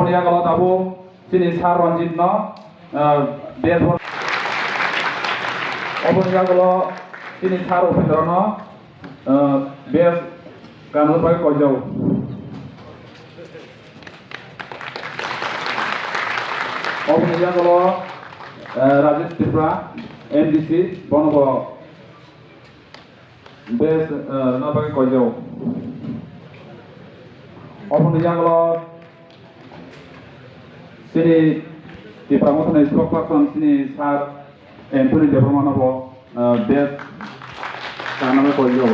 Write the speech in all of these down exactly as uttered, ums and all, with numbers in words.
Yagulo tabuk chini sir Ranjit no, ah, best bor-, oboni yagulo chini sir Upendra no, ah, best kanwi bai koijao. Oboni yagulo, ah, Rajesh Tripura, M D C, bono bo best, eh, no bagwi koijao. Oboni yagulo chini Tipra Mothani spokesperson chini sir Anthony Debbarma no bo, eh, best kanwi koijao.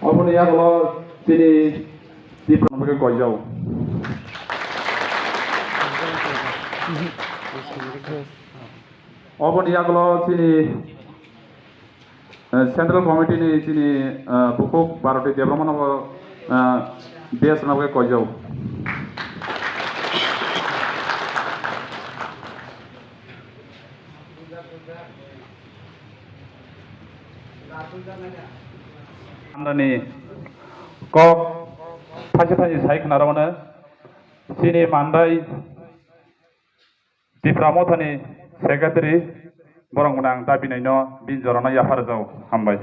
Oboni yagulo chini Tipra no bagwi koijao. Oboni yagulo chini, eh, Central Committee ni chini, eh, bukhuk Bharati Debbarma no bo, eh, best no bagwi koijao. Amrani kok phaisa phaisa sai khna rwmano chini Mandai Tipra Mothani secretary borok gwnang da binaino bini jorano yaphar rwjao. Hambai.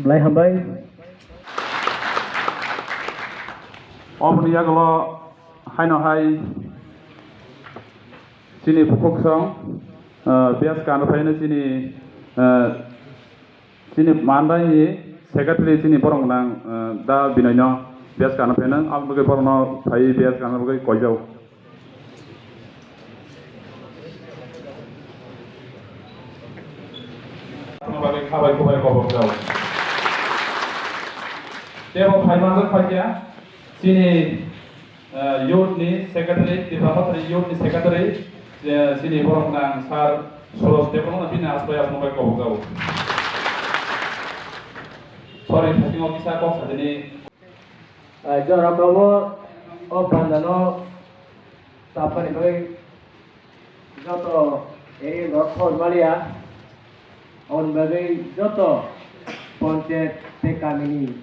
Belai hambai. Oboni yagulo haino hai chini bukhuk song, ah, best kanwi phaino chini, ah, chini Mandai ni secretary chini borok gwnang, ah, da binaino best kanwi phaino, aboni bagwi borokno phai best kanwi bagwi koijao. Bagwi khabai khubai kobok jao. Tebo phai manjak phai kha chini, eh, youth ni secretary, Tipra Mothani youth ni secretary, eh, chini borok nang sir Suros Debbarma no bini asbai asmo bai kobok jao. Sorry, thasingo kisa kok sadini. Ah, jorao tongo, o bandano tapani bagwi joto area rok khobor maliya, aboni bagwi joto panchayat tei kamini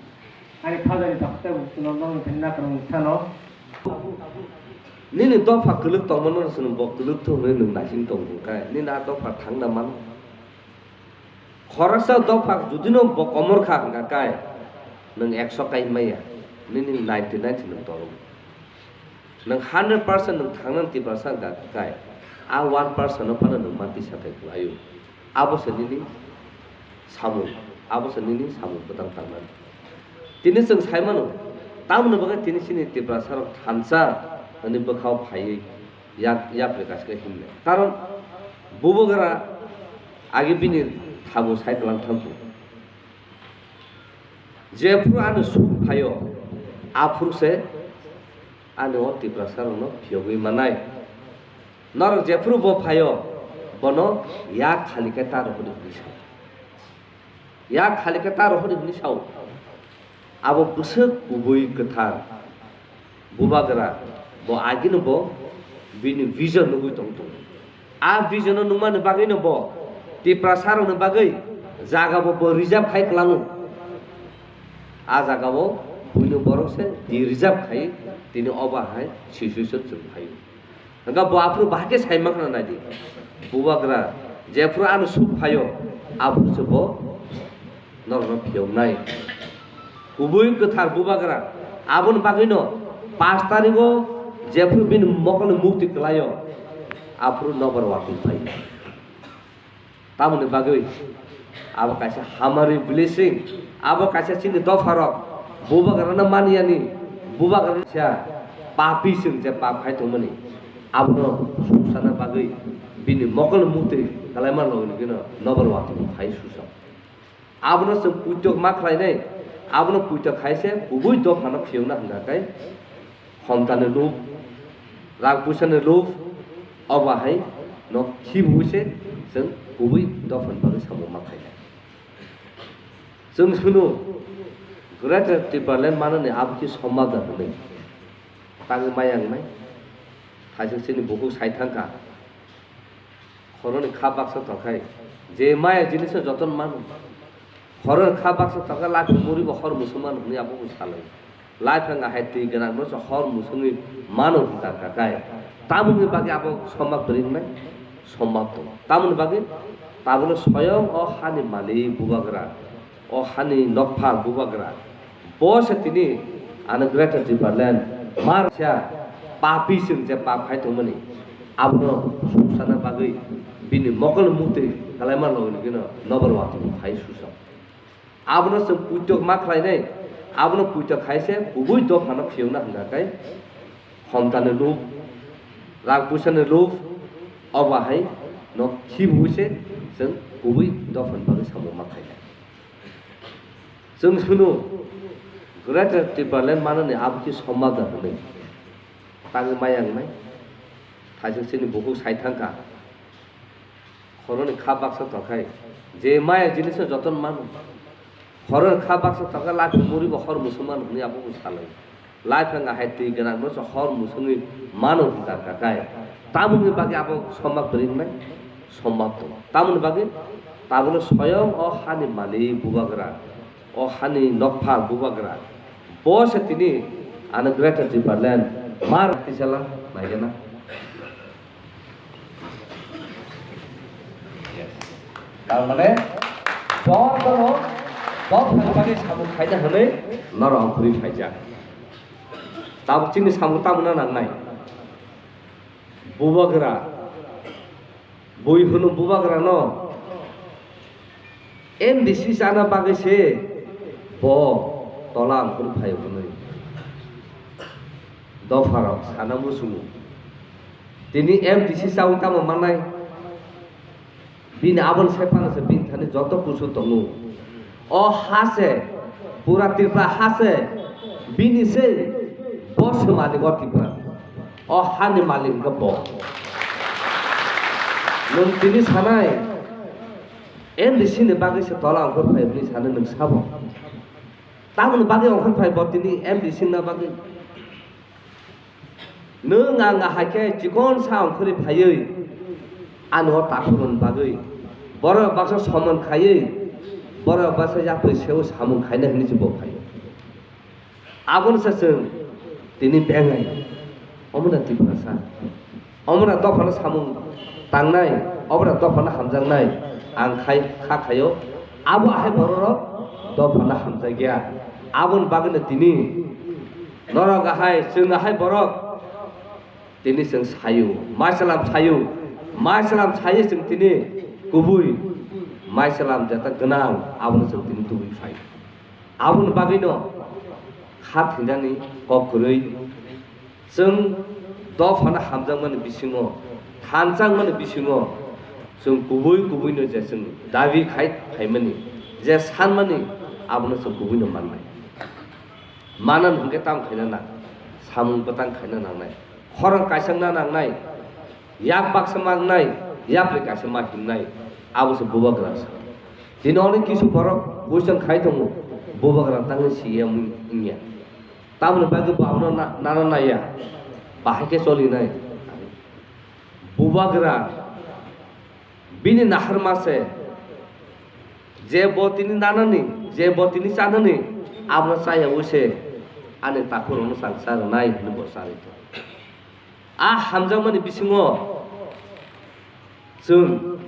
ani phajani takhuk tei bukhuk no nokni thani nakarmung sano. Nini dopha kwlwk tongmano chwng bo kwlwk thung hwnwi nwng naising tongo hwnkhe, nini a dopha thangna mano. Khoroksa dopha judino bo komor kha hwnkha kai, nwng ekso kai maya, nini ninety nine se nwng tolong. Nwng hundred percent nwng thangnani Tiprasa hwnkha kai, a one percent no phano nwng ma tisa kai kwlaio. Abo se nini samung, abo se nini samung bwtang tangmani. Tini chwng sai mano, tamoni bagwi tini chini Tiprasa rok thansa hwnwi bwkhao phaiwi yak, yapri kaisa khe himnai. Karon bubagra agi bini thabu sai tlang thangkhu. Jephru ani suk phaio, aphuru se ani o Tiprasa rokno phiyogwi manai. Norok jephru bo phaio, bono yak khali khe ta rw hwnwi hwnwi sa. Yak khali khe ta rw hwnwi hwnwi sa-o. Abo bwswk kubui kwthar. Bubagra bo agini bo bini vision nugwi tong tongo. A vision no nungmani bagwi no bo Tiprasa rokni bagwi jaga bo, bo reserve khai kwlango. A jaga o buino borok se di reserve khai tini obo hai situation chwng phaio. Hwnkha bo aphuru bahai khe sai mankha naidi. Bubagra jephuru ano suk phaio, aphuru se bo norokno phiyoknai. Kubui kwthar bubagra. Aboni bagwino pash tarigo jephuru bini mokolni mukti kwlaio, aphuru nobar watwi phaio. Tamoni bagwi abo kaisa hamari blessing, abo kaisa chini dopharok bubagrano maniyani, bubagrano kaisa papi chwng je pap khai tongmani, abono suksana bagwi bini mokol mukti kalaima logi logino nobar watwi phai susok. Abono chwng puitok ma khlainai, abono puitok khaise kubui dophano phiyokna hwnkha khe, Homtani lob, rang puisani lob, obo hai no khibiwi se chwng kubui dophani bagwi samung ma khainai. Chwng hwno, Greater Tipraland manani abo khe sommadar hwnwi. Tangwi maya wngnai. Thaisuk chini bukhuk sai thangkha. Khoroknwi kha baksa tongkhai. Je maya jinisno jotono mano. Khoroknwi kha baksa tongkha, laphang muribo hor muchung mano hwnwi abo bo salai. Laphang ahai twi gwnangno se hor muchungwi mano hwnka kakai. Tamoni bagwi abo somma kwrwi wngnai? Somma tong. Tamoni bagwi tabukno soyong o hani malik bubagra, o hani nokphang bubagra, bo se tini ano Greater Tipraland mar sia papi chwng je pap khai tongmani, abono suksana bagwi bini mokol mukti kalaima logi logino nobar watwi khai susa. Abono chwng puitok ma khlainai, abono puitok khai se kubui dophano phiyokna hwnka khe, homtani lob, rang puisani lob, obo hai no khibiui se chwng kubui dophani bagwi samung ma khlainai. Chwng hwno, Greater Tipraland manani abo khe sommadar hwnwi. Tangwi maya wngnai. Thaisuk chini bukhuk sai thangkha. Khoroknwi kha baksa tongkhai. Je maya jinisno jotono mano. Khoroknwi kha baksa tongkha, laphang muribo hor muchung mano hwnwi abo bo salai. Laphang ahai twi gwnangno se hor muchungwi mano hwnka kakai. Tamoni bagwi abo somma kwrwi wngnai? Somma tong. Tamoni bagwi tabukno soyong o hani malik bubagra, o hani nokphang bubagra, bo se tini ano Greater Tipraland mar tisala naigena. Tar mane, jotono dophani bagwi samung khaina hwnwi norok ang kwrwi phaijak. Tabuk chini samung tamo na nangnai? Bubagra, bui hwno bubagrano M D C chana bagwi se bo tola ang kwrwi phaio hwnwi. Dopharok sana muchungo. Tini M D C chawi tamo mannai? Bini aboni sai phano se bini thani joto kusu tongo. O ha se, pura Tripura ha se, bini se, bo se malik o Tripura. O hani malik wngkha bo. Nwng tini sanai, M D C ni bagwi se tola ongkhor phai hwnwi sanai nwng sabo? Tamoni bagwi ongkhor phai bo tini M D C na bagwi? Nwng ang ahai khe chikon sa ongkhorwi phaiwi ano takhurmani bagwi borok baksa somon khaiwi borok baksa yapri seo samung khaina hwnwi se bo phaio. Abono se chwng tini bengai. Omo na Tiprasa. Omo na dophano samung tangnai, omo na dophano hamjaknai. Ang khai, kha khaio. Abo ahai bororok dophano hamjakya. Aboni bagwino tini norok ahai, chwng ahai borok tini chwng sayo, maisalam sayo, maisalam sayo chwng tini kubui maisalam jeta gwnang, abono chwng tini tubui phai. Aboni bagwino kha thinani kok kwrwi chwng dophano hamjakmani bisingo, thanchangmani bisingo chwng kubui kubuino je chwng dabi khai phaimani, je sanmani abono chwng kubuino mannai. Manan hwnkhe tamo khaina nang, samung bwtang khaina nangnai, khorang kaisakna nangnai, yak baksa mangnai, yapri kaisa ma himnai, abo se bubagra sa. Tini onek kisu borok question khai tongo, bubagra tangwi C M wngya. Tamoni bagwi bo abono na-, nana naiya, bahai khe cholinai. Bubagra bini naharma se, je bo tini nanani, je bo tini chanani, abono chayaui se ani takhurokno chang cha rwnai hwnwi bo charwi tongo. A hamjakmani bisingo chwng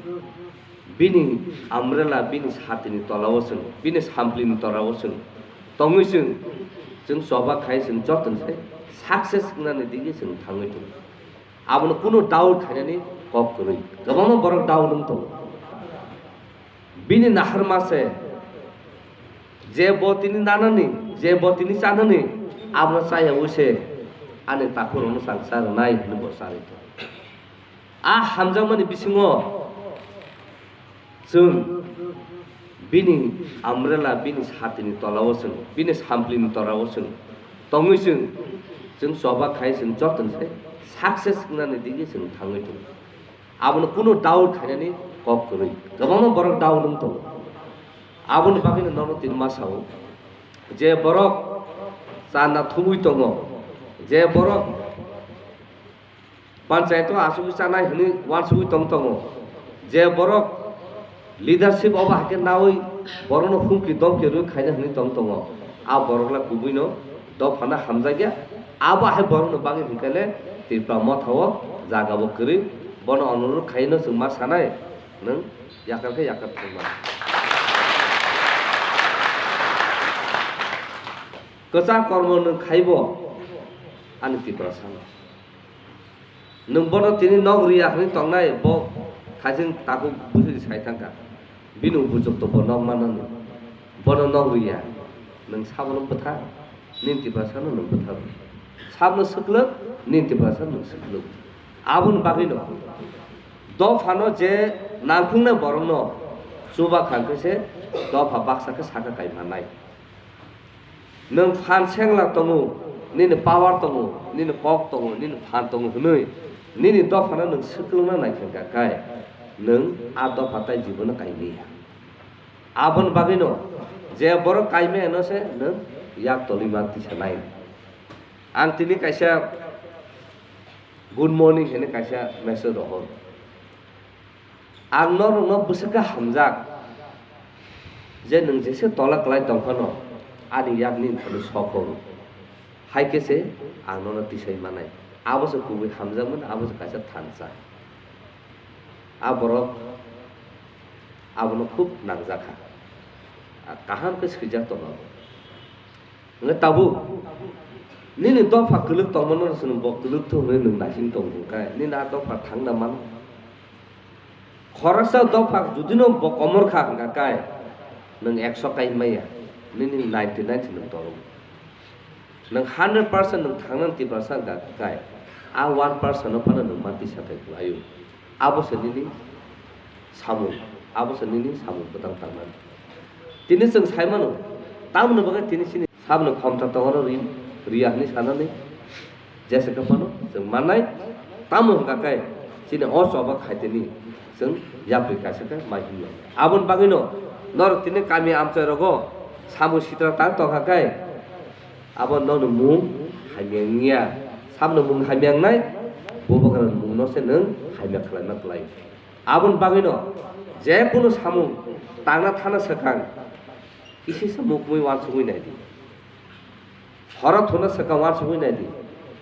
bini umbrella, bini satini tolao chwng, bini samplini tolao chwng tongwi chwng, chwng choba khai chwng jotono se success wngnani digi chwng thangwi tongo. Abono kunu doubt khainani kok kwrwi. Kwbangma borok doubt wng tongo. Bini naharma se, je bo tini nanani, je bo tini chanani, abono chayaui se ani takhurokno chang cha rwnai hwnwi bo charwi tongo. A hamjakmani bisingo chwng bini umbrella, bini satini tolao chwng, bini samplini tolao chwng tongwi chwng, chwng choba khai chwng jotono se success wngnani digi chwng thangwi tongo. Abono kunu doubt khainani kok kwrwi. Kwbangma borok doubt wng tongo. Aboni bagwino nono tini ma sao, je borok chana thumwi tongo, je borok panchayat o achugwi chanai hwnwi uansugwi tong tongo, je borok leadership obo hai khe naui borokno humki domki rwi khaina hwnwi tong tongo, a borok le kubuino dophano hamjakya. Abo hai borokno bagwi hwnkhe le Tipra Motha o jaga bo kwrwi, bono onurodh khaino chwng ma sanai, nwng yakar khe yakar thangma. Kwchang kormo nwng khaibo ani Tiprasano. Nwng bono tini nok riya hwnwi tongnai, bo khaising takhuk bwswk sai thangkha. Bini bujok to bo nok manani. Bono nok riya. Nwng sabono bwthar, nini Tiprasano nwng bwthar. Sabno swklwk, nini Tiprasano nwng swklwk. Aboni bagwino dophano je nangkuknai borokno chuba kha hwnkhe se dopha baksa khe saka kai mannai. Nwng phan sengla tongo, nini power tongo, nini kok tongo, nini phan tongo hwnwi nini dophano nwng swklwngna nai khe hwnkha khe nwng a dopha tai jibono kai liya. Aboni bagwino je borok kai maya no se nwng yak tolwi ma tisa nai. Ang tini kaisa good morning hwnwi kaisa message rohor. Ang norokno bwswk khe hamjak je nwng jesa tola kwlai tong phano ani yakni phano sok o. Hai khe se ang nono tisai manai. Abo se kubui hamjakmani, abo se kaisa thansa. A borok abono khub nangjak kha. A kaham khe swijak tongo abo. Hwnkhe tabuk nini dopha kwlwk tongmano se nwng bo kwlwk thung hwnwi nwng naising tong hwnkhe nini a dopha thangna mano. Khoroksa dopha judino bo komor kha hwnkha khe nwng ekso kai maya, nini ninety nine se nwng tolong. Nwng hundred percent nwng thangnani Tiprasa hwnkha khe a one percent no phano nwng manti sathai kwlaio. Abo se nini samung, abo se nini samung bwtang tangmani. Tini chwng sai mano, tamoni bagwi tini chini sabno khomta tongoro ri-, riya hwnwi sanani jesa khe phano chwng mannai, tamo hwnkha khe chini o choba khaitini chwng yapri kaisa khe mai hwnwi. Aboni bagwino norok tini kami amchai rogo samung sitra tang tongkha khe abo nokni mung hamya wngya, sabno mung hamya wngnai, bubagrani mungno se nwng hamya khlaima kwlai. Aboni bagwino je kunu samung tangna thana swkang kisa se mukmui uansugui nai di. Horo thuna swkang uansugui nai di.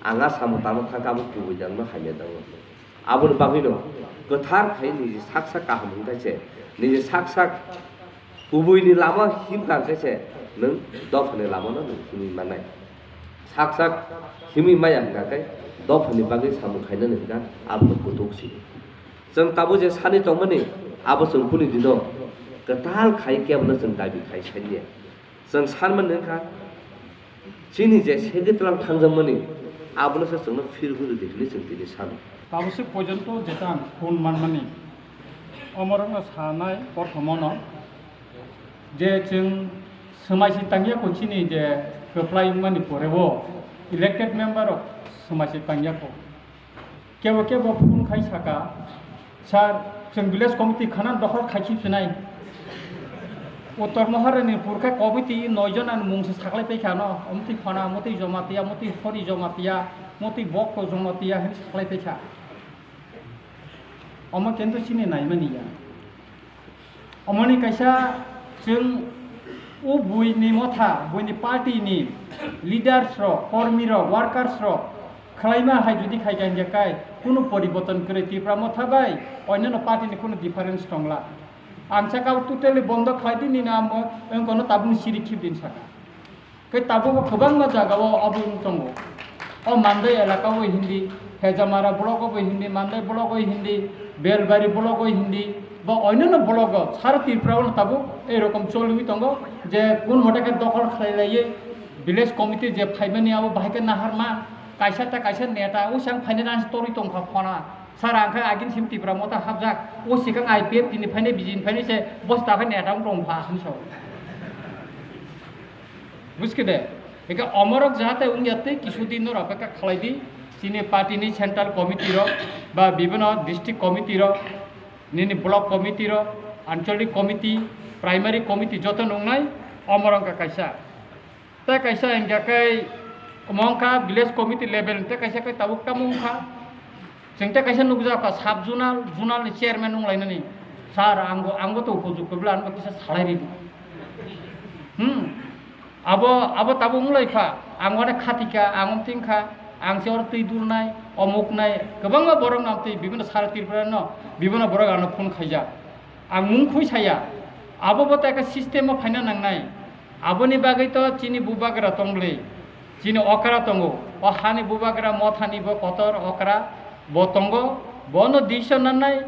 Ang a samung tangna thangkha abo kubui jangno hamya jangno. Aboni bagwino kwthar khai niji sak sak kaham hwnkhe se, niji sak sak kubuini lama himkha hwnkhe se nwng dophani lamano nwng himwi mannai. Sak sak himwi maya hwnkha khe dophani bagwi samung khainani hwnkha abono kutuk si. Chwng tabuk je sanwi tongmani, abo chwng boni dino kwtal khai kebono chwng dabi khai saliya. Chwng sanmani wngkha, chini je segwi tlang thangjakmani, abono se chwngno phir hwnwi di hwnwi chwng tini sano. Tabuk se porjonto jeta ang phone manmani, omorokno sanai prothomono je chwng swmai se tangya kho chini je kwplai wngmani porebo elected member rok swmai se tangya kho. Kebo kebo phone khai saka, "Sir, chwng village committee khana dokhol khai khi phinai." Uttor Maharani purkha committee noi jon ani mung se saklai paikha no, omtwi Khona, motwi Jomatia, motwi Hori Jomatia, motwi Bokto Jomatia hwnwi saklai paikha. Omo kento chini naimani ya. Omoni kaisa chwng o buini motha, buini party ni leaders rok, kormi rok, workers rok khwlaima hai jodi khai kha hingkhe kai kunu poriborton kwrwi Tipra Motha bai onyono party ni kunu difference tongla. Ang saka o totally bondo khlai di nini amo wngkono tabukni siri khibdin saka. Khe tabukbo kwbangma jagao abo wng tongo. O Mandai elakao hindi, Hejamara block o bo hindi, Mandai block o hindi, Belbari block o hindi, ba onyono block o, sara Tripura o tabuk ei rokom choliwi tongo je kun mote khe dokhol khlai laiwi village committee je phaimani abo bahai khe naharma, kaisa ta kaisa neta usang phainai rang torwi tongkha phona. Sara ang khe agin sim Tipra Motha hapjak, o sikang I P F T ni phainai, B J P ni phainai se bosta khe neta wng tong pha hinwi sao. Buskhe de? Eke omorok jahate wngya tei kisu din norok beka khlai di, chini party ni central committee rok ba bibino district committee rok, nini block committee rok, Ancholic committee, primary committee joto nungnai, omorok wngkha kaisa. Tei kaisa hingkha khe omo wngkha village committee level, tei kaisa khe tabuk tamo wngkha. Chwng tei kaisa nukjak kha sub zonal, zonal ni chairman wnglainani. Sir, angbo, angbo to upojukto bwle, ano kisa salai ridi. Hmm. Abo, abo tabuk wnglaikha, ang wane khatikha, ang omtwing kha, ang se oro twi dulnai, omuk nai, kwbangma borok no amtwi, bibino sara Tripura no, bibino borok ano phone khaijak. Ang mung khui saya, abo bo ta ekha system o phaina nangnai. Aboni bagwi to chini bubagra tong bwle, chini okra tongo, o hani bubagra mothani bo kotor okra bo tongo, bono decision nangnai,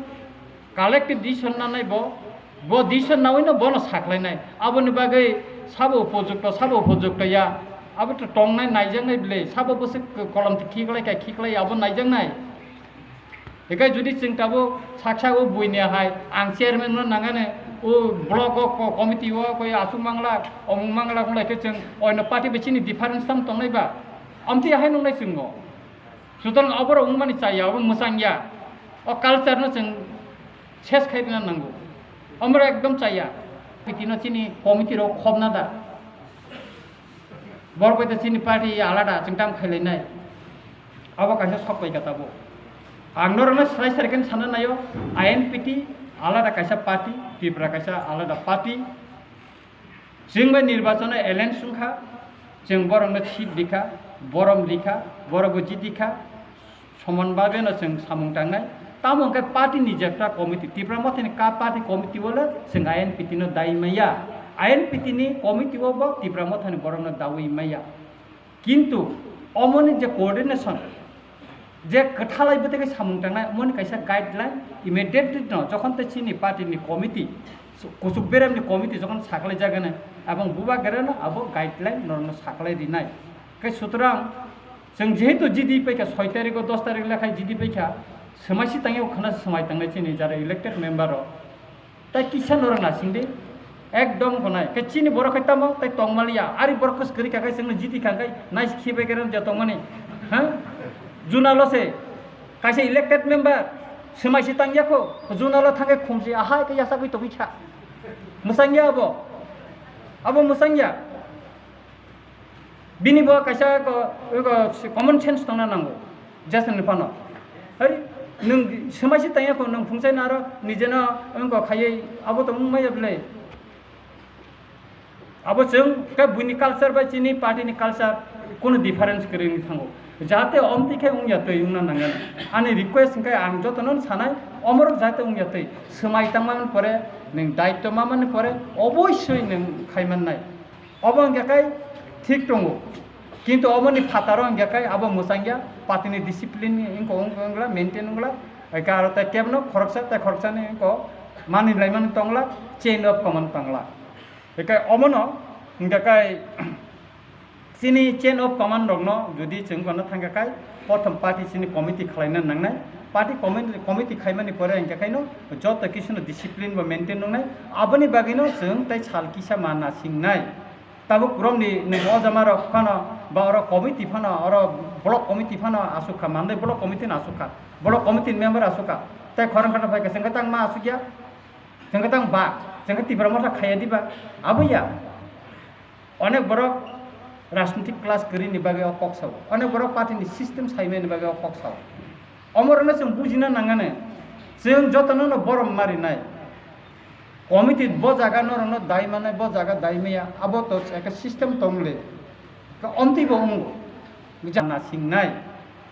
collective decision nangnai bo, bo decision nawi no bono saklainai. Aboni bagwi sabo upojukto, sabo upojukto ya, abo to tongnai naijaknai bwle, sabo bwswk kolom khiklai kha khiklai abo naijaknai. Hikai jodi chwng tabuk saksa o buini hai ang chairman no nangani o block o ko-, committee o koi aswk mangla omung mangla wnglaikhe chwng oino party bai chini difference tam tongnai ba? Amtwi ahai nungnai chwngo. Sutorang oborok wngmani chaya, obo mwchangya. O culture no chwng ses khai rwna nango. Omorok ekdom chaya. Committee no chini committee rok khobna da. Borok bai ta chini party alada chwng tam khailainai. Abo kaisa sok bai kha tabuk. Ang norokno srai srai khe sana naio, I N P T alada kaisa party, Tripura kaisa alada party. Chwng bai nirbachano alliance wngkha, chwng borokno seat rikha, borom rikha, borokbo jiti kha, soman bageno chwng samung tangnai. Tamo hwnkhe party ni jepra committee, Tipra Mothani ka party committee o le chwng I N P T no dai maya. I N P T ni committee o bo Tipra Mothani borokno daui maya. Kintu omoni je coordination, je kwthalai bwtwi khe samung tangnai, omoni kaisa guideline immediately no, jokhon tei chini party ni committee, kuchuk berem ni committee jokhon saklai jagani, abang bubagra no abo guideline norokno saklai rinai. Khe sutorang chwng jehetu jidi paikha, soi tarikh o, dos tarikh lekhai jidi paikha, swmai si tangwi khna swmai tangnai chini jara elected member rok. Tai kisa norok nasing di, ekdom gonai. Khe chini borok hai tamo, tai tongmaliya. Ari borok kwswk kwrwi kha khai chwngno jiti kha khai, nais khibai khe rwng ja tongmani. Ha? Juna lo se, kaisa elected member, swmai si tang yakho, juna lo thang khe khum si, ahai khe yasagwi tongwi kha. Mwsang ya abo. Abo mwsang ya. Bini bo kaisa ko, ko common sense tongna nango, Jason ni phano. Hari, nwng swmai si tanya ko, nwng phungchai naro, nije no wngko khaiwi, abo to wngmaya bwle. Abo chwng khe buini culture bai chini party ni culture kono difference kwrwi wngwi thango. Jahate omtwi khe wngya twi wngna nangani. Ani request hwnkhe ang jotono sanai, omorok jahate wngya twi. Swmai tangmani pore, nwng daityo mamani pore, oboisoi nwng khaimannai. Obo hwnkhe khai thik tongo, kintu oboni phataro hwnkhe khai abo mwchangya, party ni discipline ni wngkha, wngkha, wngla, maintain wngla, hwnkhe aro tei kebno khoroksa tei khoroksani wngkha, mani laimani tongla, chain of command tongla. Hwnkhe omono hwnkhe khai chini chain of command rokno jodi chwng gonna thangkha khai, prothom party chini committee khwlaina nangnai, party committee, committee khaimani pore hwnkhe khaino joto kisuno discipline bo maintain wngnai, aboni bagwino chwng tei sal kisa ma nasingnai. Tabuk romni nwng o jama rok phano ba oro committee phano, oro block committee phano aswk kha, mandai block committee no aswk kha, block committee ni member aswk kha, tei khorang kha phai kha, chwng khe tang ma aswk ya, chwng khe tang ba, chwng khe Tipra Motha khaiya diba, abo ya. Onek borok rajnitik class kwrwini bagwi o kok sao, onek borok party ni system saimani bagwi o kok sao. Omorokno chwng bujina nangani, chwng jotono no borom marinai. Committee bo jaga norokno dai manai, bo jaga dai maya, abo to ekha system tong le. Ka omtwi bo wngo. Jana singnai.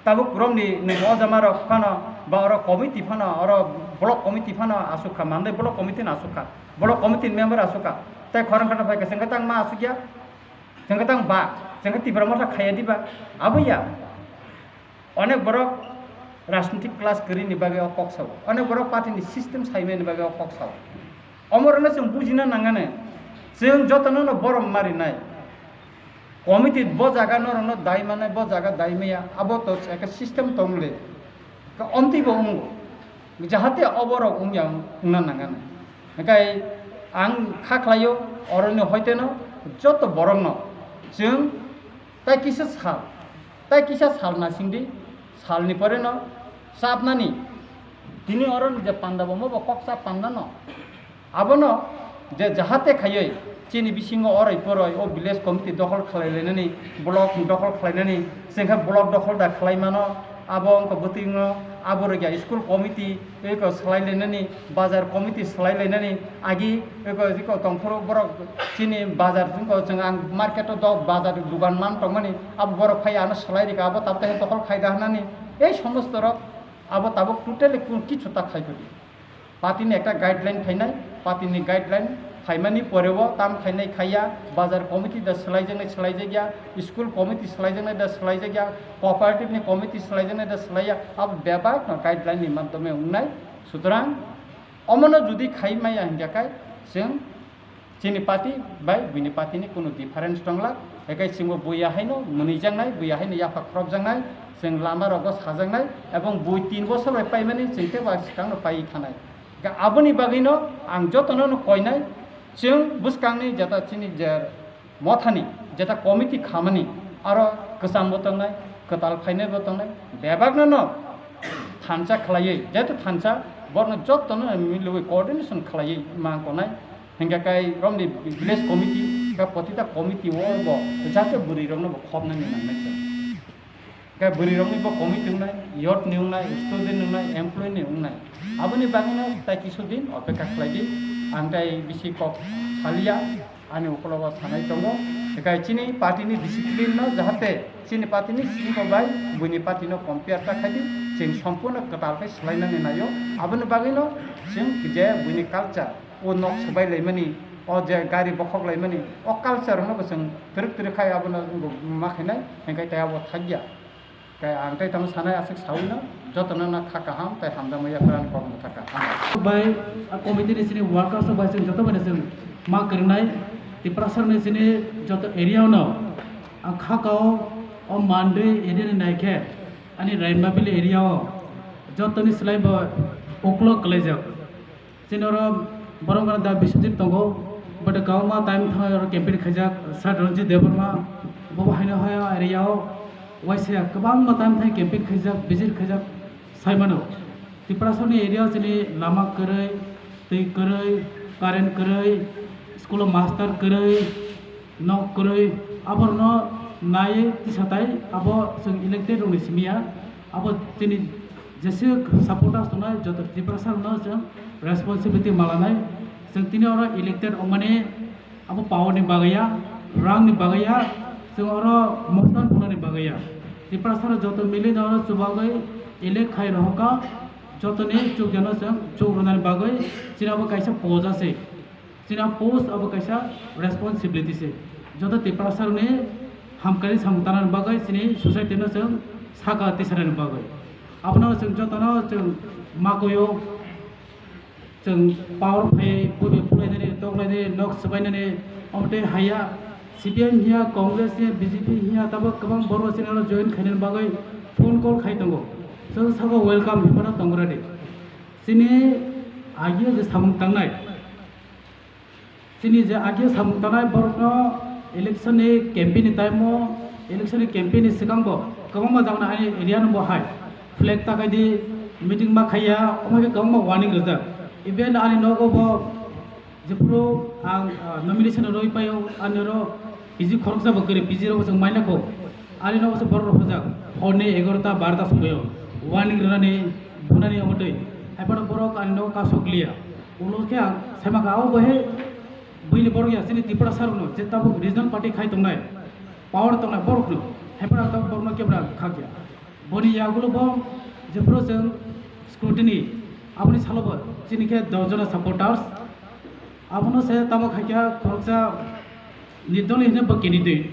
Tabuk romni nwng o jama rok phano, ba oro committee phano, oro block committee phano aswk kha, mandai block committee no aswk kha. Block committee ni member aswk kha. Tei khorang kha phai kha, chwng khe tang ma aswk ya? Chwng khe tang ba? Chwng khe Tipra Motha khaiya diba? Abo ya. Onek borok rajnitik class kwrwini bagwi o kok sao, onek borok party ni system saimani bagwi o kok sao. Omorokno chwng bujina nangani, chwng jotono no borom marinai. Committee bo jaga norokno dai manai, bo jaga dai maya, abo to ekha system tong le. Ka omtwi bo wngo. Jahate oborok wngya wngna nangani. Hwnkhe ang kha khlaio, oroni hoiteno joto borokno chwng tai kisa sal, tai kisa sal nasingdi, salni poreno chapnani. Tini oroni je panda bo, mo bo kok chap panda no. Abono je jahate khaiwi chini bisingo oroi poroi o village committee dokhol khlai lainani, block dokhol khlai lainani, chwng khe block dokhol da khlai mano, abo wngkha bwtwino abo rwgya school committee eko swlai lainani, bazar committee swlai lainani, agi eko, eko tongphuru borok chini bazar wngkha chwng ang market o dok bazar dugan man tongmani, abo borok phai ano swlai rikha, abo tabuk khe dokhol khai da hwnani, ei somosto rok abo tabuk totally kun kichu ta khai kodi. Party ni ekta guideline phainai, party ni guideline phaimani poreo tam khainai khaiya, bazar committee da swlaijaknai swlaijakya, school committee swlaijaknai da swlaijakya, cooperative ni committee swlaijaknai da swlaiya, abo bebak no guideline ni madhyome wngnai. Sutrang omono jodi khai maya hinkhe kai chwng chini party bai buini party ni kunu difference tongla, hekai chwngbo buya haino mwnwijaknai, buya haino yapha khorokjaknai, chwng lama rogo sajaknai, ebong bui tin bosor bai paimani chwng tei ba swkangno paiwi thanai. Ga aboni bagwino ang jotono no koinai, chwng bwskangni jeta chini je mothani jeta committee khamani aro kwchambo tongnai, kwtal phainaibo tongnai, bebakno no thansa khlaiwi, jeto thansa borno jotono milwi coordination khlaiwi ma konai. Hingke kai romni village committee, ka potita committee o bo jate bwrwi rokno bo khopnani nangnai se. Kai bwrwi rokni bo committee wngnai, youth ni wngnai, student ni wngnai, employee ni wngnai. Aboni bagwino tai kisu din opekha khlai di. Ang tai bisi kok salia, ani ukologo sanai tongo. Kai chini party ni discipline no jahate chini party ni siko bai buini party no compare ta khai di. Chwng sompurno kwtal khe swlainani naio. Aboni bagwino chwng je buini culture o nok swbai laimani, o je gari bokhok laimani, o culture no bo chwng twrwk twrwk khai abono wngbo ma khainai, hingke tai abo thakya. Kai ang tai tamo sanai aswk sawi no, jotono no kha kaham tai hamjakma yaphar ani kok mwthaka. Hambai. Bai a committee ni sini workers bai chwng joto bai chwng ma kwrwngnai, Tiprasa ni sini joto area no ang kha kao o Mandwi area ni naikhe ani Raimabili area o jotoni slai bo uklok kwlaijak. Chini oro borok mane da Biswajit tongo, but kwbangma time thangwi oro campaign khaijak, Sir Ranjit Debbarma, bobo haino hai area o waisa kwbangma time thangwi campaign khaijak, visit khaijak, sai mano. Tiprasani area o chini lama kwrwi, twi kwrwi, current kwrwi, school o master kwrwi, nok kwrwi, aborokno naiwi tisa tai abo chwng elected rokni simi ya, abo chini jesa supporters tongnai joto Tiprasa rokno chwng responsibility malanai. Chwng tini oro elected wngmani abo power ni bagwi ya, rang ni bagwi ya, chwng oro motan phunani bagwi ya. Tiprasa rok joto mili no oro chubagwi elect khai rohorkha, jotoni chukjano chwng chuk rwnani bagwi chini abo kaisa poja se. Chini post abo kaisa responsibility se. Joto Tiprasa rokni hamkari samung tanani bagwi chini society no chwng saka tisanani bagwi. Abono chwng jotono chwng makoyo chwng power phai bubi phulainani, toklainani, nok swbainani, omo tei haya C P I M hiya, Congress hiya, B J P hiya, tabuk kwbang borok chini oro join khainani bagwi phone call khai tongo. Chwng sabo welcome hinmano tongo ready. Chini agio je samung tangnai, chini je agio samung tangnai borokno election ni campaign ni time o, election ni campaign ni swkang bo kwbangma jagano ani area no bo hai flag takai di, meeting ma khaiya, omo khe kwbangma warning rijak. Even ani nogo bo jephuru ang, ah, nomination rwi paio, ani oro P G khoroksa bo kwrwi, P G rok bo chwng maina kho. Ani nogo se borok rok hojak, horni egarota barota somoio warning rwnani, bunani omo twi. Haiphano borok ani nogo kasok liya. Ulo khe ang saima kha, abo bo he buini borok ya, chini Tiprasa rokno je tabuk regional party khai tongnai, power tongnai borokno, haiphano ang tabuk borokno kebra khakya. Boni yagulo bo jephuru chwng scrutiny, aboni salo bo chini khe dos jona supporters, abono se tamo khaikha khoroksa nirdoli hwnwi bo candidate.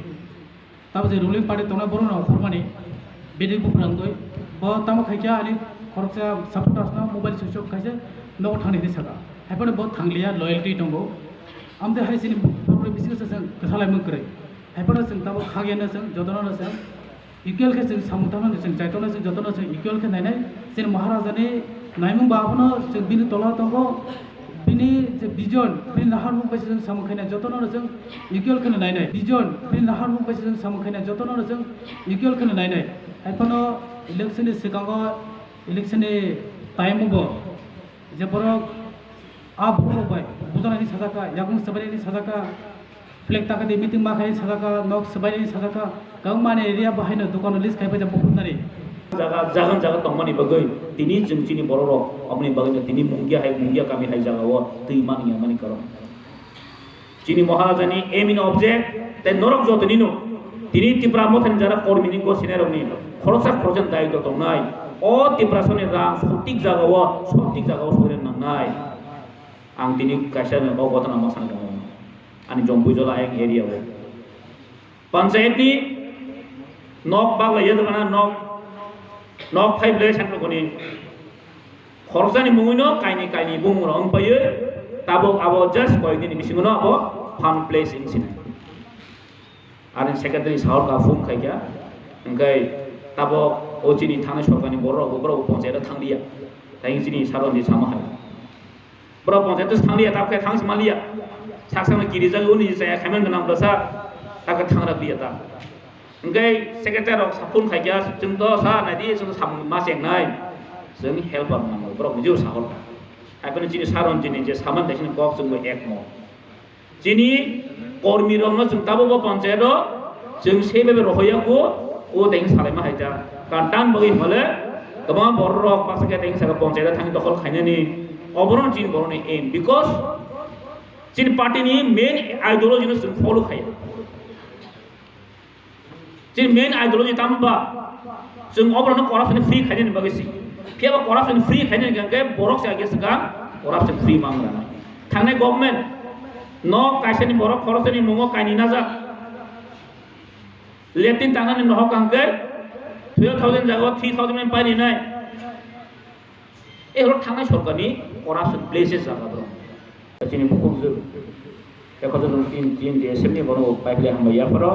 Tamo je ruling party tongnai borokno okhormani, bini buphang twi bo tamo khaikha ani khoroksa supporters no mobile switch off khaise nogo thangni hinwi saka. Haiphano bo thangliya, loyalty tongo. Amtwi hai chini borokni bisingo se chwng kwthalai mung kwrwi. Haiphano chwng tamo khagya no chwng jotono no chwng equal khe chwng samung tangmani chwng chaitornai, chwng jotono chwng equal khe nainai. Chini Maharajani naimung ba abono chwng bini tola tongo. Bini je vision, bini naharmung bai se chwng samung khainai, jotono no chwng equal kheno nainai. Vision, bini naharmung bai se chwng samung khainai, jotono no chwng equal kheno nainai. Haiphano election ni swkango, election ni time o bo je borok a borok bai, Ni sajaka, yakung swbaini sajaka, flag takati meeting ma khai sajaka, nok swbaini sajaka, kwbangma ni area bo haino dokan list khai paijak bukhuk nari. Jaga, jaga, jaga tongmani bagwi tini chwng chini borok rok aboni bagwi tini Mungia hai, Mungia kami hai jaga o twi mani ya mani karon. Chini Maharaja ni aim in object tei norok joto ni no tini Tipra Motha ni jara kormi ni go sinai rok ni khoroksa khoroksa ni dayitw tongnai. O Tiprasa ni rang sotik jaga o, sotik jaga o soiren nangnai. Ang tini kaisa ni o gotana ma sanai tongo. Ani Jompui Jola ayang area o. Panchayat ni nok bagla ya dana nok, nok five le san koni. Khoroksa ni mungwi no kaini kaini bumung rok wng payo. Tabuk abo just koi dini bisingo no abo fun place wng sinai. Ani secretary sahor ka phone khai kha. Hingkai tabuk o chini thani sorkar ni borok rok borok panchayat thang liya. Tai chini saron di sama hai. Borok panchayat thang liya, tabuk khe thang sima liya. Sak sakno kiri jagwi uni chaya khaiman gwnang bwsa, tabuk khe thang rwk liya ta. Hingke secretary rok sa phone khai kha, chwng to sa nai di, chwng samung ma cheng nai. Chwng helper nango, borok ni jeu sahor kha. Aphano chini saron chini je saman de chini kok chwng bo ek mo. Chini kormi rokno chwng tabuk bo panchayat o chwng sei bai bai rohorya kho, o teng salai ma hai ta. Kan tan bagwi hole kwbangma borok rok baksa khe teng saka panchayat o thangwi dokhol khainani, obono chini borokni aim, because chini party ni main ideology no chwng follow khai. Chini main ideology tamo ba? Chwng oborokno corruption free khainani bagwi si. Phiya ba corruption free khainani hwnkhe borok se age swkang corruption free mang rwnai. Thangnai government no kaisani borok khoroksa ni mungo kaini najak. Latrine tangnani nohok hwnkhe twelve thousand jaga o three thousand paini nai. E horo thangnai sorkarni corruption places jaga bro. Chini bukhuk jwk. Ekhoto nwng tin, tin D S M ni bono pai pili hambai yapharo.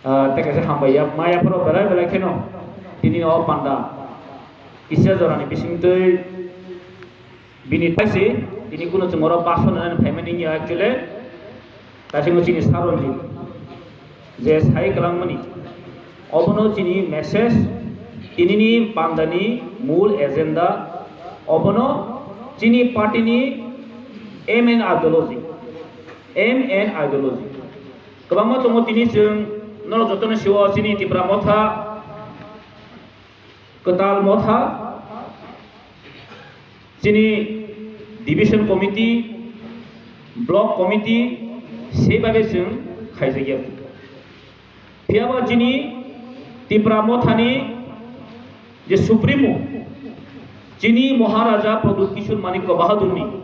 Ah, tei kaisa hambai yap, ma yapharo belai belai kheno. Tini o panda. Kisa jorani bisingtwi bini paise, tini kuno chwng oro bason nani phaimani ya actually. Kaisa chini saronji. Je sai kwlangmani, obono chini message, tinini pandani mul agenda, obono chini party ni aim and ideology, aim and ideology. Kwbangma tongo tini chwng norok jotono siwo chini Tipra Motha, Kwtal Motha, chini division committee, block committee, sei babe chwng khaijakya. Phiyaba chini Tipra Mothani je Supremo, chini Maharaja Pradyut Kishore Manikya Bahadurni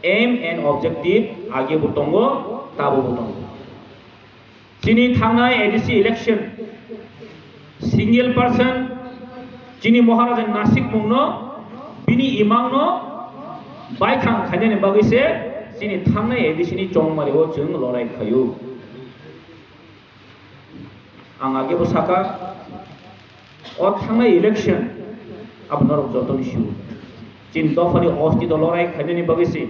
aim and objective age bo tongo, tabo bo tongo. Chini thangnai A D C election, single person chini Maharaja Nasik mungno, bini imangno baithang khainani bagwi se chini thangnai A D C ni chongmari o chwng lorai khaio. Ang age bo saka, o thangnai election abo norok jotoni sio. Chini dophani ostito lorai khainani bagwi se,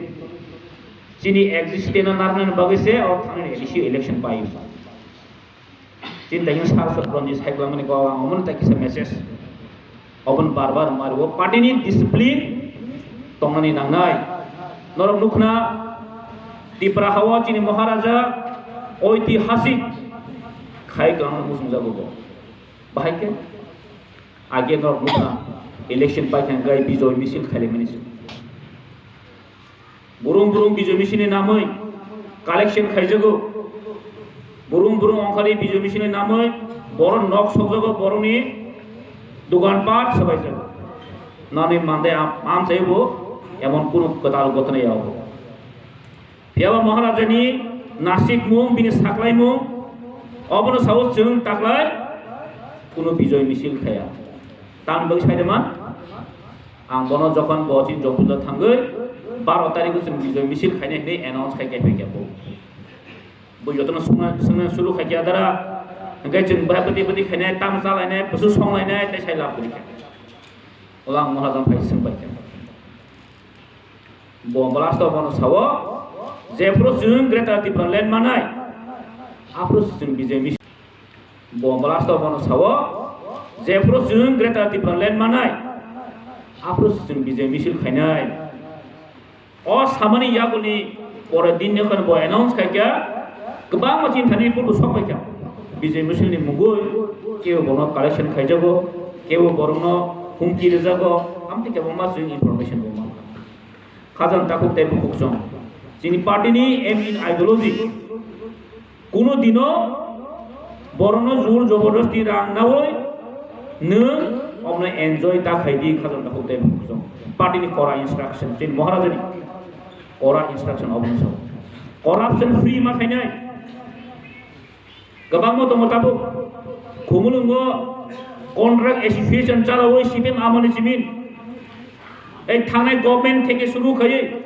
chini existence narnani bagwi se o thangnai A D C election pai. Chini daino sar sot ronji sai kwlangmani kok ang omono tai kisa message. Oboni bar bar mari o party ni discipline tongnani nangnai. Norok nukna Tipra hao chini Maharaja oitihasik khai kwlangma muchungjago bo. Bahai khe age norok nukna election pai thang gai bijoy misil khailaimani se. Burung burung bijoy misil ni namwi collection khaijago. Burung burung ongkhari bijoy misil ni namwi borok nok sokjago, borokni dogan pat swbaijago. Nani mande am, am saibo emon kunu kwtal gotna yago. Phiyaba Maharajani nasik mung, bini saklai mung, obono sao chwng taklai kunu bijoy misil khaya. Tamni bagwi saide man? Ang bono jokhon bo chini Jompuila thangwi baro tarikgo chwng bijoy misil khainai hinwi announce khai khe phai khe bo. Bo jotono swngna, swngna suru khai khe adara. Hwnkhe chwng bahai bwtwi bwtwi khainai, tamo chalainai, bwswk songlainai tei sai lab kwrwi kha. Ola ang Maharajano phai swng bai kha. Bo last o bono sao, jephuru chwng Greater Tipraland manai, aphuru chwng bijoy misil. Bo last o bono sao, jephuru chwng Greater Tipraland manai, aphuru chwng bijoy misil khainai. O samani yagulni pore din ni kheno bo announce khaikha, kwbangma chini thani report bo sok paikha. Bijay Mishra ni mungwi kebo bono collection khaijago, kebo borokno humki rwjago, amtwi kwbangma chwng information bo mankha. Khajang takhuk tei bukhuk chwng. Chini party ni aim in ideology. Kuno dino borokno jur jobordosti rang nawi nwng obno enjoy ta khai di khajang takhuk tei bukhuk chwng. Party ni kora instruction, chini Maharaja ni kora instruction obno so. Corruption free ma khainai. Kwbangma tongo tabuk. Khumulwngo contract association chalawi C P M amoni chimin. Ei thangnai government theke suru khaiwi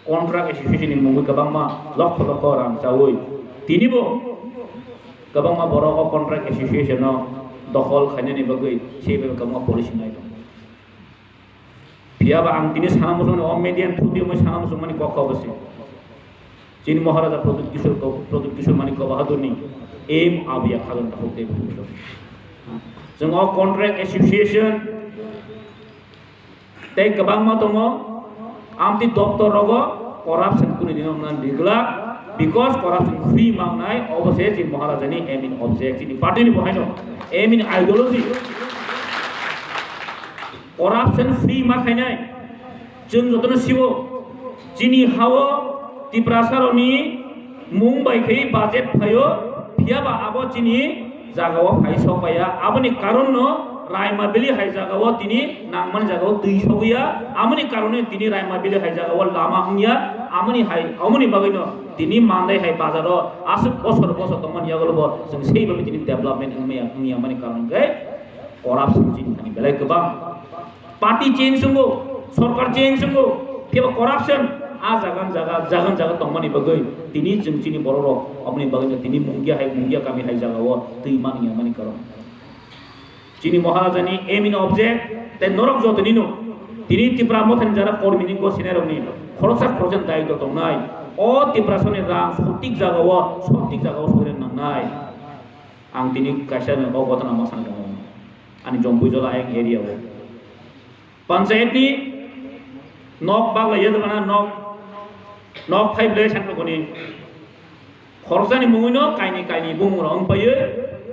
contract association ni mungwi kwbangma lokho lokho rang chawi. Tinibo kwbangma borok o contract association no dokhol khainani bagwi C P M kwbangma policy nai tongo. Phiya ba ang tini sana muchungmani, o media ni through twi omo sana muchungmani kok kha bo se. Chini Maharaja Pradyut Kishore ko-, Pradyut Kishore Manikya Bahadur ni aim abiya khajang takhuk tei bukhuk chwng. Chwng o contract association tei kwbangma tongo, amtwi doptor rogo corruption kunu dino wngna nigla, because corruption free mangnai, obo se chini Maharaja ni aim in object, chini party ni bo haino aim in ideology. Corruption free ma khainai. Chwng jotono sibo, chini hao Tiprasa rokni mung bai khe budget phaio, phiya ba abo chini jagao phai sok paiya. Aboni karon no Raima Valley hai jagao tini nangmani jagao twi sogwi ya. Amoni karon no tini Raima Valley hai jagao lama wng ya. Amoni hai, amoni bagwi no tini Mandai hai bazaro aswk bosor bosor tongmani yagulo bo chwng sei bai tini development wngmaya, wngya mani karon khe corruption chini thani belai kwbang. Party change wngo, sorkar change wngo, phiya ba corruption a jagan jaga, jagan jaga tongmani bagwi tini chwng chini borok rok aboni bagwi no tini Mungia hai, Mungia kami hai jagao twi mani ya mani karon. Chini Maharaja ni aim in object tei norok joto ni no tini Tipra Motha ni jara kormi ni gosinai rok ni khoroksa khoroksa ni dayitw tongnai. O Tiprasa ni rang sotik jagao, sotik jagao soina nangnai. Ang tini kaisa no o gotana ma sana tongo. Ani Jompui Jola ayang area o. Panchayat ni nok bagla ya dana nok, nok five le san koni. Khoroksa ni mungwi no kaini kaini bumung rok wng paio.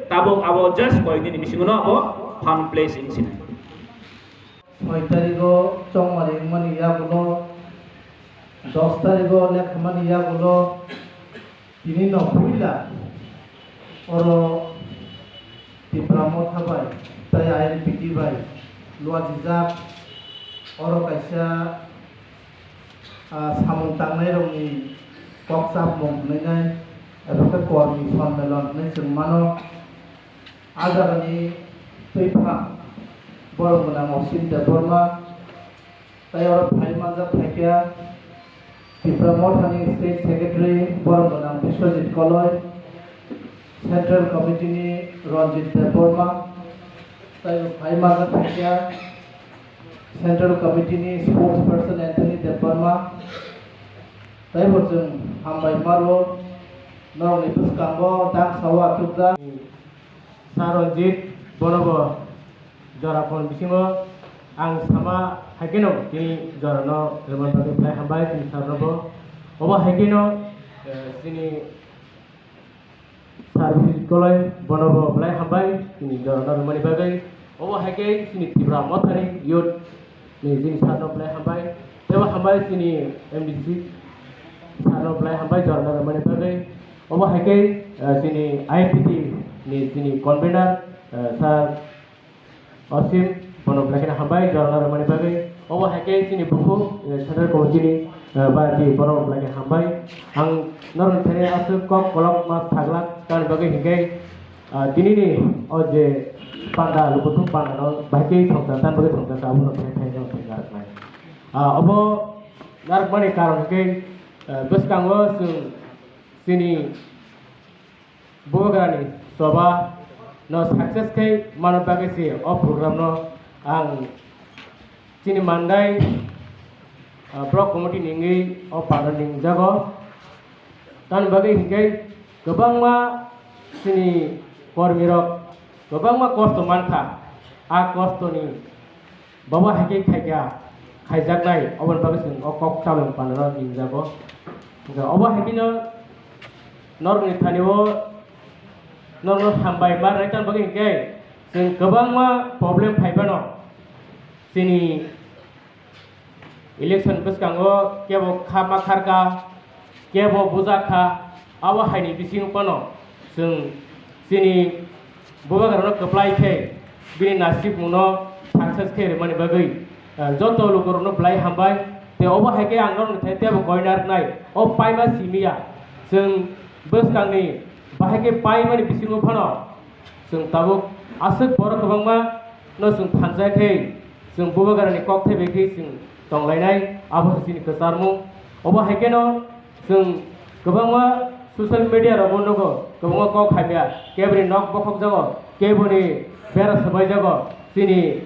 Tabuk abo just koi dini bisingo no abo fun place wng sinai. Soi tarigo chongmari wngmani yagulo, dos tarigo lekhamani yagulo, tini no puila oro Tipra Motha bai tei I N P T bai luajijak, oro kaisa, ah, samung tangnai rokni kok chapmung hwnwi nai, abo khe kormi sonmelon hwnwi chwng mano. A jagani twiphang borok gwnang Osim Debbarma, tei oro phai manjak phaikha Tipra Mothani State Secretary borok gwnang Biswajit Koloi, Central Committee ni Ranjit Debbarma, tei phai manjak phaikha Central Committee ni Spokesperson Anthony Debbarma, tei bo chwng hambai maro norokni bwskango dang sao achukjak. Sir Ranjit, bono bo jora phone bisingo ang sama hai kheno tini jora no rwmani bagwi belai hambai chini sir no bo. Obo hai kheno, eh, chini sir Bijit Koloi, bono bo belai hambai chini jora no rwmani bagwi. Obo hai khe chini Tipra Mothani youth ni chini sir no belai hambai. Tei bo hambai chini M D C sir no belai hambai jora no rwmani bagwi. Obo hai khe, eh, chini I P T ni chini convener, eh, sir Osim, bono belai kheno hambai jora no rwmani bagwi. Obo hai khe chini bukhuk, eh, Central Committee ni, eh, Bharati, bono belai kheno hambai. Ang norokni thani aswk kok kolok ma saglak, tamni bagwi hinkhe, ah, tini ni o je panda, lukuthum panda no bahai khe thongcha, tamni bagwi thongcha, abono thai thai no thai narwknai. Ah, obo narwkmani karon hinkhe, eh, bwskango chwng chini Bubagrani choba no success khe mano bagwi se o program no ang chini Mandai, ah, block committee ni wngwi o panda ni wngjago. Tamni bagwi hinkhe kwbangma chini kormi rok kwbangma kosto mankha, a kosto ni Bobo hai khe khaikha, khaijaknai, oboni bagwi chwng o kok chamung panano ningjago. Hwnkhe obo hai kheno norokni thani-o norokno hambai ma rwkha bagwi hwnkhe chwng kwbangma problem phai phano chini election bwskango kebo kha ma kharkha, kebo bujak kha, abo haini bisingo phano chwng chini bubagrano kwplai khe bini nasibmungno success khe rwmani bagwi, eh, joto lukurokno belai hambai. Tei obo hai khe ang norokni thani teibo koi narwknai, o paima simi ya. Chwng bwskangni bahai khe paimani bisingo phano chwng tabuk aswk borok kwbangma no chwng thansa khe chwng bubagrani kok thai bai khe chwng tonglainai, abo se chini kwcharmung. Obo hai kheno chwng kwbangma social media rogo nugo, kwbangma kok hamya, keboni nok bokhok jago, keboni bera swbai jago. Chini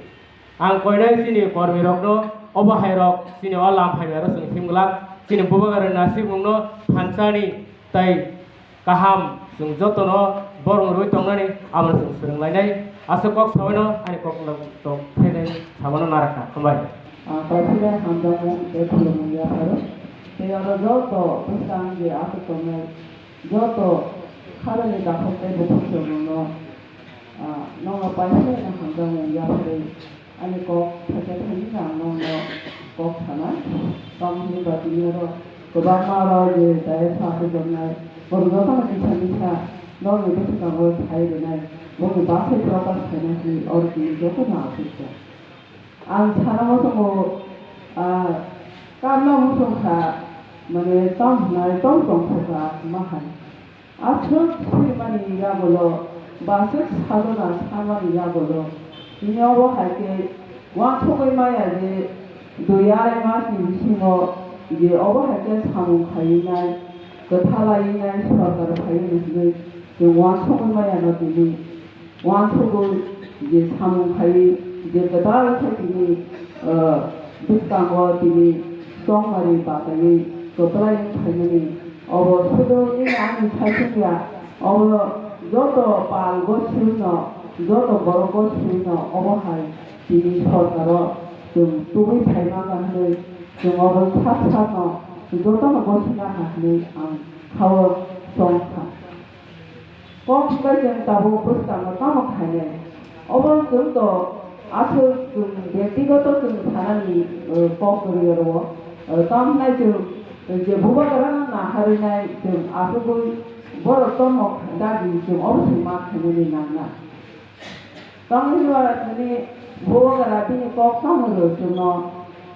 ang koinai chini kormi rokno obo hai rok chini o lam hamya rok chwng himglak, chini bubagrani nasibmungno thansani tai kaham chwng jotono borok rwui tongnani abo chwng swrwnglainai. Aswk kok sabaino ani kok tong phainai samano narakha. Hambai. Ah, kaphilai hamjakmung tei khulumung yapharo. Tei oro joto bwskang je aswk tongnai, joto kharani dakhok tei bukhuk chwngno, ah, nono paiphaina hamjakmung yapharwi. Ani kok thaisa thani ang nono kok sana. Tamo hinba tini oro kwbangma rok je daya sa hujoknai, borok jotono kisa misa nokni bwskango sai rwnai, bongni bwsai prokash khaina hinwi oro tini jotono aswk kha. Ang sana muchungo, ah, karno muchung kha, mane tamo hwnai tamo tongthok kha ma hai. Aswk swimani yagulo, ba aswk sadona samani yagulo, tini obo hai khe uansugwi maya je dui arai masni bisingo je obo hai khe samung khaiwi nai, kwtha laiwi nai sorkar phaiwi nai hinwi chwng uansugwi maya no tini. Uansugwi je samung khai, je kwtal khe tini, ah, bwskango tini chongmari bataiwi kwplai wng phaimani. Obo sudu nini ani saichung ya, obo joto pal gosirno, joto borok gosirno obo hai tini sorkaro chwng tubui phaima kha hwnwi chwng obo sak sakno jotono gosina kha hwnwi ang khao chong kha. Kok hwnbai chwng tabuk bwskango tamo khainai? Obo chwng to aswk chwng byaktigoto chwng sanani, eh, kok kwrwi oro. Eh, tamo hwnai chwng, eh, je bubagrano naharwi nai chwng aswkgwi borok tamo dagi chwng obo se ma khainani nangna. Tamo hinba chwngni bubagra bini kok tamo rw chwngno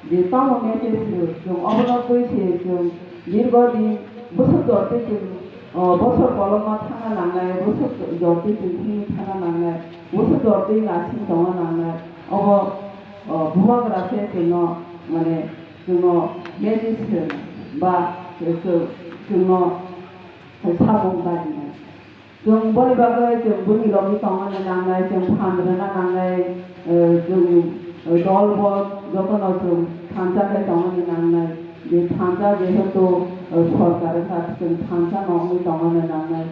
je tamo message rw chwng obono twi se chwng dirgo din bwswk jorti chwng, o, bosor kolokma thangna nangnai, bosor jorti chwng himwi thangna nangnai, bosor jorti nasing tongna nangnai. Obo, o, bubagra se chwngno mane chwngno message rw ba chwng, chwngno samung dagi nai. Chwng boni bagwi chwng bwrwi rokni tongna nangnai, chwng phan rwna nangnai, eh, chwng, eh, dol bo jotono chwng thansa khe tongna nangnai. Je thansa jehetu, eh, sorkar wngkha, chwng thansa no wngwi tongna nangnai.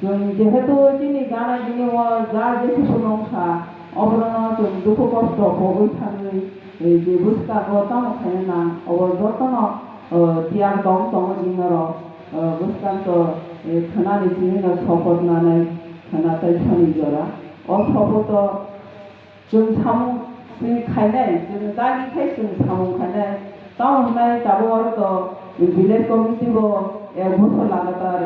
Chwng jehetu chini gana gini o ja jesa phuru wngkha, oborokno chwng dukhu kosto pogwi thangwi, eh, je bwskango tamo khaina nang, obo jotono, eh, tiyar tong tongo dino rok. O bwskango, eh, khwnani simi no sopot nanai khwna tai soni jora. O sopoto chwng samung simi khainai, chwng dagi khai chwng samung khainai. Tamo hwnai tabuk oro to village committee bo ek bosor lagatar